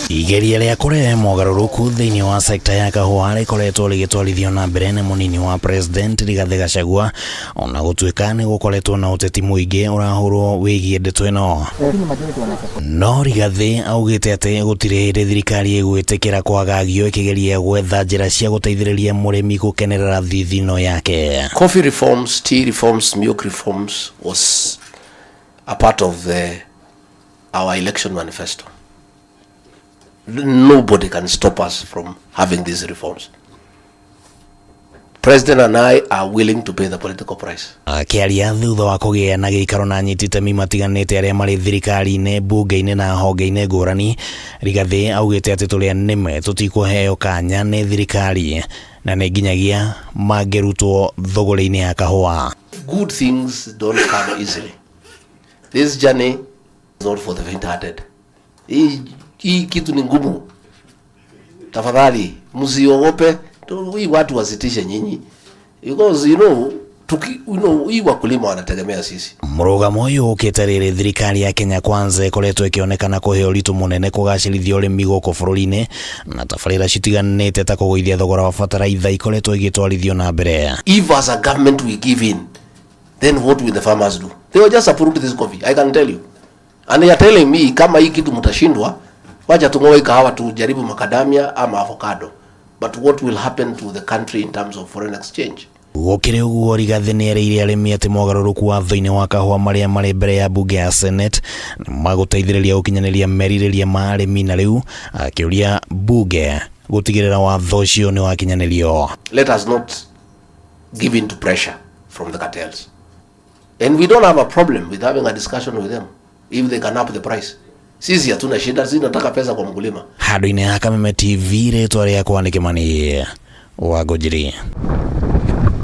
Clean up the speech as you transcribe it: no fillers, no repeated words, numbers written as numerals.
Igeria rĩa kũrehe mogarũrũku thĩinĩ wa sekta ya kahũa rĩkoretwo rĩgĩtwarithio na mbere nĩ mũnini wa president Rigathĩ Gachagua, ona gũtuĩka nĩ gũkoretwo na ũteti mũingĩ ũrahũrwo wĩgiĩ ndeto ĩno. No Rigathĩ augĩte atĩ gũtirĩ hĩndĩ thirikari ĩgwĩtĩkĩra kwagagio ĩkĩgeria gwetha njĩra cia gũteithĩrĩria mũrĩmi gũkenerera thithino yake. Coffee reforms, tea reforms, milk reforms was a part of our election manifesto. Nobody can stop us from having these reforms. President and I are willing to pay the political price. Akĩaria thutha wa kũgĩa na gĩikaro na anyiti itemi matiganĩte arĩa marĩ thirikari-inĩ, mbunge-inĩ na honge-inĩ ngũrani, Rigathĩ augĩte atĩ tũrĩa nĩme tũtikũheo kanya nĩ thirikari na nĩ nginyagia mangĩrutwo thũgũrĩ-inĩ ya kahũa. Good things don't come easily. This journey is not for the faint-hearted. Hii kitu ni ngumu. Tafadhali msiogope. Hii watu wasitishe nyinyi. Because hii wakulima wanategemea sisi. Mũrũgamo ũyũ ũkĩte rĩrĩ thirikari ya Kenya Kwanza ĩkoretwo ĩkĩonekana kũhe ũritũ mũnene kũgacĩrithia ũrĩmi gũkũ bũrũri-inĩ na tabarĩra citiganĩte ta kũgũithia thogora wa bataraitha ikoretwo igĩtwarithio na mbere. If as a government we give in, then what will the farmers do? They will just uproot this coffee, I can tell you. And they are telling me kama hii kitu mtashindwa, wacha tung'oe kahawa tujaribu macadamia ama avocado. But what will happen to the country in terms of foreign exchange? Gũkĩrĩ ũguo, Rigathĩ nĩerĩire arĩmi atĩ mogarũrũku watho-inĩ wa kahũa marĩa marĩ mbere ya mbunge ya Senate magũteithĩrĩria gũkinyanĩria merirĩria ma arĩmi, na rĩu akĩũria mbunge gũtigĩrĩra watho ũcio nĩ wakinyanĩrio. Let us not give in to pressure from the cartels. And we don't have a problem with having a discussion with them if they can up the price. Sisi hatuna shida, sisi tunataka pesa kwa mkulima. Handũ-inĩ ha Kameme TV, rĩtwa rĩakwa nĩ Kĩmani wa Ngũnjiri.